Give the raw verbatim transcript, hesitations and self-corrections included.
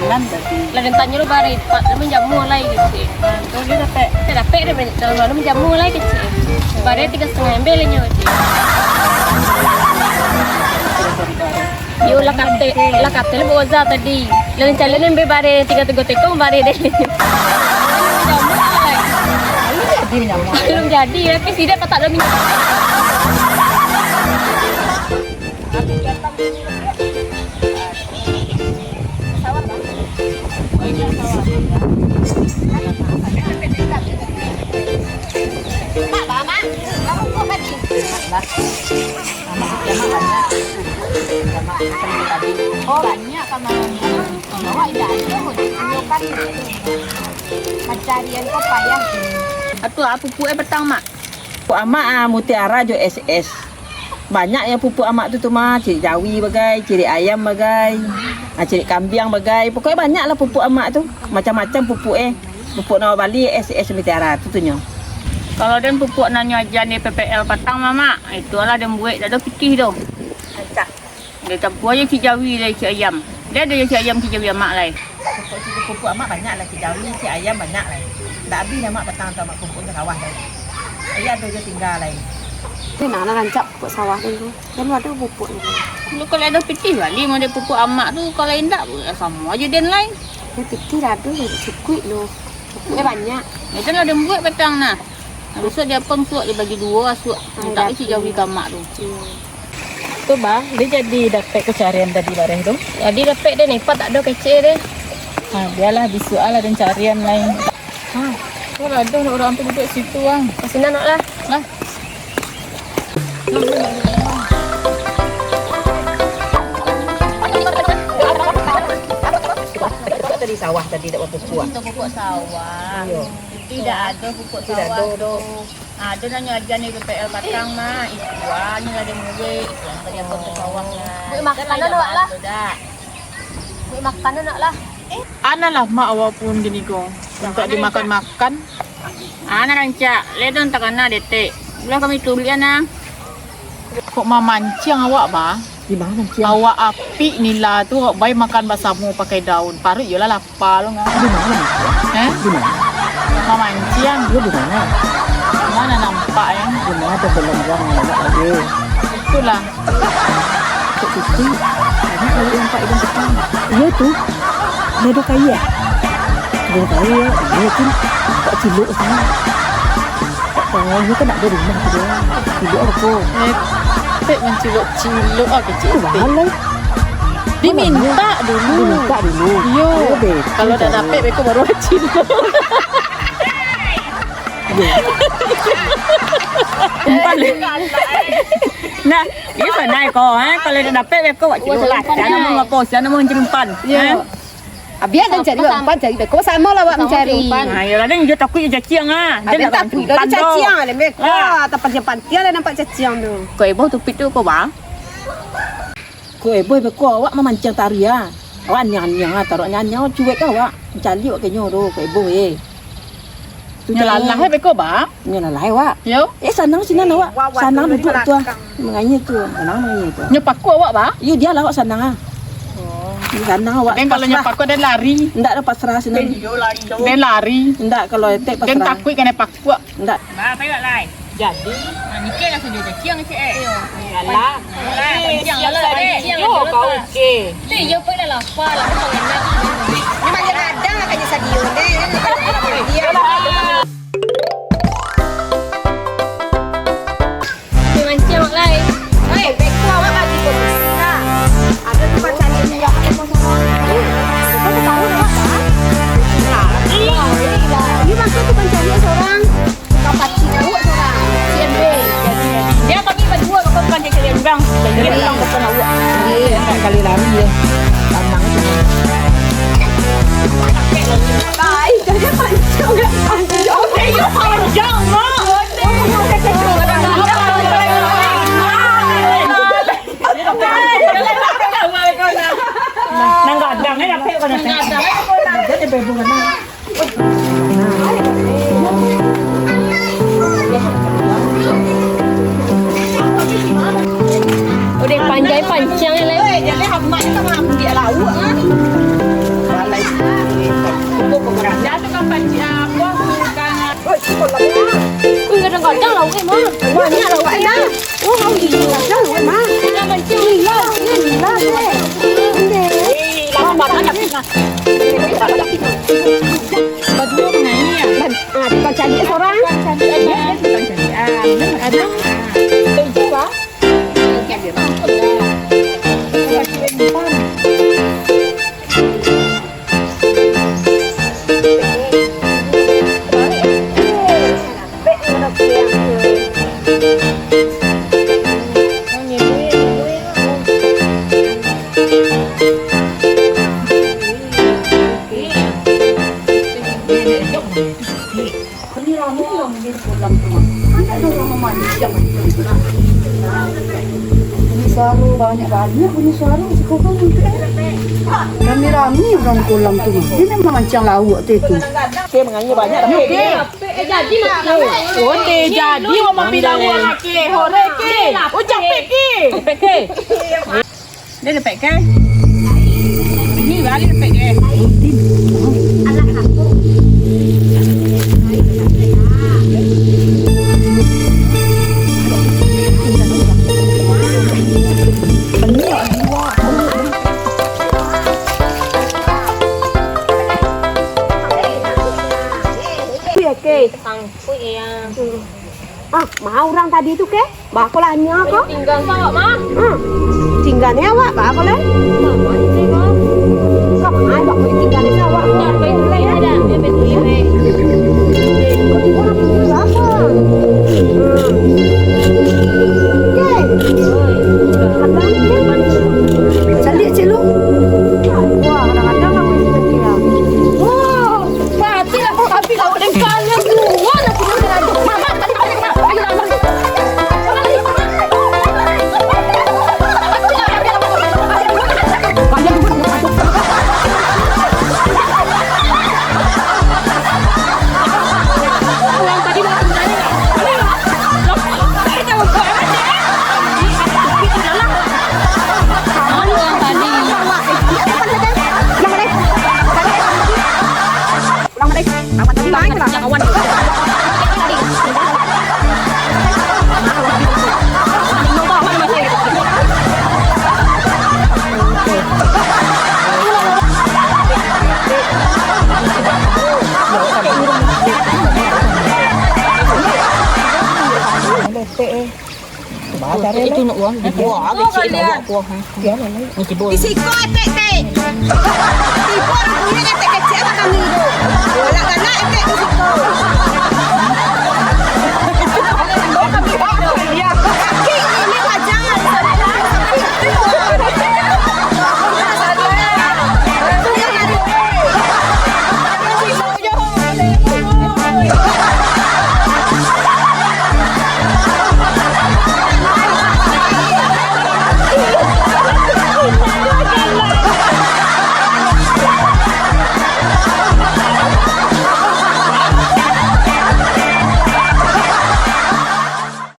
Lah den tanyo lo bareh, Pak, lah manjamu lai kecek. Ah, tu den dapek. Den dapek den, kalau malam manjamu lai kecek. Bareh tigo satangah ember lai nyo kecek. Yo, lah katek, lah katek lah Boza tadi. Lah den caliak ember bareh, tigo tigo tekong bareh deh. Manjamu lai. Belum jadi, tapi sidak patak lo minyak. Oh, banyak kamar. Bawa indak ado pun. Tunjukkan. Mancarian ko payah. Atu, ah, pupuk eh petang, Mak? Pupuk amak, ah, mutiara jo S S. Banyak ya pupuk amak tu, tu mah, cirik jawi bagai, cirik ayam bagai, ah, cirik kambiang bagai. Pokoknya banyak lah pupuk amak tu. Macam-macam pupuk eh. Pupuk nan bali S S mutiara tu, tu nyo. Kalau den pupuk nan nyo ajan di P P L patang mah, Mak, itu lah den buek, dak ado pitih tu. Rancak. Dia campua je cik jawi lai, cik ayam. Dia ada je cik ayam, cik jawi amak lai. Pupuk, pupuk amak banyak lah, cik jawi, cik ayam banyak lah. Ndak habis lah mak patang tu amak pupuk tu sawah tu. Jadi ada je tinggal lai. Di mana rancak pupuk sawah tu? Kan ada pupuk ni. Lu kalau ada pitih bali mau dia pupuk amak tu, kalau indak, sama aja den lai. Dia pitih lah tu, cukup lu. Pupuknya banyak. Itu lah dia buek patang nah. Besok dia pang suak, dia bagi dua suak. Minta isi jawi ka amak tu. Tu, Bah, dia jadi dapek kecarian tadi bareh tu? Jadi dapek deh, nepak tak ada kecil deh. Ha, biarlah bisuak lah dan carian lain. Ha, tu lah ada urang tu duduk situ, ah. Ka sinan nak lah. Lah. Tadi sawah tadi dak berpupuk. Minta pupuk sawah. Iyo. Tidak ada pupuk sawah tu. Ado nanyo ajan di P P L patang mah, ikuan ni lah dia murik, ikuan tadi aku ke sawah lah. Buat makanan awak lah. Buat makanan awak lah. Analah mak awak pun gini ko, minta dimakan-makan. Ana rancak, ledon takana detek. Bulah kami tulian ah. Kok mamanciang awak, Bah? Di mana, Cing? Awak apik nila tu, awak bai makan basamo pakai daun. Paruik iyolah lapa lo, kan? Di mana, Cing? Eh? Di mana? Mamanciang. Iyo, di mana? Mana nampak, ya? Di mana ada dalam gang awak lagi? Itulah. Kok putih? Banyak lagi nampak hidung petang. Iyo tu. Dia ada kaya. Ada kaya, iyo tu. Nampak cilok sana. Tak tahu, dia kan nak ada rumah tu dia. Cilok apa? Eh, Tek mancilok-cilok ah kecil Tek. Diminta dulu. Diminta dulu. Iyo. Kalau dah dapek, beko baru cilok. Iyo. Empat. Nah, iyo sanai ko, ha. Kalau dah dapek, beko buat cilok lah. Siapa nama apa? Siapa nama jerumpan? Iyo. Ha? Abiak dan cari, umpan cari beko, samo lah awak mancari. Ha, iyolah, dan dia takut dia caciang ah. Dia takut lah caciang lah, beko. Ha. Tapantiang-pantiang lah nampak caciang tu. Ko Eboh tupik tu ko, Bah? Ko Eboh, beko awak mamanciang tari ah. Awak aniang-aniang ah, taruh aniang-aniang, cuek ka awak. Mancaliak awak ka inyo tu, ko Eboh eh. Nyo lalah eh beko, Bah? Nyo lalah eh, wak. Yo. Eh, sanang sinan awak. Sanang duduak tu ah. Mangayeh tu, sanang mangayeh tu. Nyo paku awak, Bah? Iyo, dia lah awak sanang ah. Oh. Di sanang awak. Den kalau nyo paku, den lari. Ndak ada pasrah sinan. Den lari. Ndak, kalau etek pasrah. Den takuik kanai paku. Ndak. Bah, pai wak lai. Jadi, ha, mikir lah sudah caciang cek eh. Iyo. Alah. Alah, caciang lah, eh. Yo, kau oke. Tu iyo pun lah lapar lah, kau nak. Ni banyak radang lah kanya sadio ni. Iyo. Mancing awak lai. Oi, beko awak bagi kau buka. Ada tu pancari minyak apa semua. Kau tahu dah, Pak? Nah, iyo. Ini maksud tu pancari seorang. Kapacik buat orang. C M B. Dia kami berdua, kau bukan dia cari orang. Dia orang bukan awak. Dia nak kali lari ya. Tanang tu. Baik, dia panjang, dia panjang. Dia panjang, Mak. Nang gadang eh, apa yang kau nak? Nang gadang eh, kau nak. Dia ada bebungan. Udah panjai pancang ni lai. Jadi hamak ni tengah ambil lauk ah. Balai Bunyi suaro, banyak-banyak bunyi suaro, sekarang tu, eh. Rami-rami urang kolam tu. Ini memang mancang lauak tu, tu. Oke, manganya banyak tapi. Oke. Eh, jadi lah. Onde jadi, wak mampi lauak, oke. Hore, oke. Ucap, oke. Oke. Dia dapek ke? Ini balik dapek ke? Oke. Sangkut ya. Ah, ma urang tadi tu ke? Bako lah nyo ko? Tingga awak mah. Hmm. Tingga ni awak, bako lah. Kok ai bako tingga ni awak? Sampai tu ada, sampai tu ya. Kok tibo nak pergi apa? Hmm. Oke. Abang, caliak celu. Wah, kadang-kadang lah wis kecil. Wah. Mati lah, api lah, udah kalian duluan, aku udah ada. Mama, balik, balik, Mak. Ayo lah, balik. Balik. Kalian duluan, aku. Uang tadi mau kembali nggak? Ayo lah. Loh, eh, jangan buat amat deh. Gitu lah. Mana uang tadi? Yang mana? Ulang balik. Kawan tadi lain lah. Kawan. Letek eh. Itu nak uang. Wah, kecil banyak kuah. Di siko etek, Tek. Tibo urang punyo etek kecil apo kami tu. Wala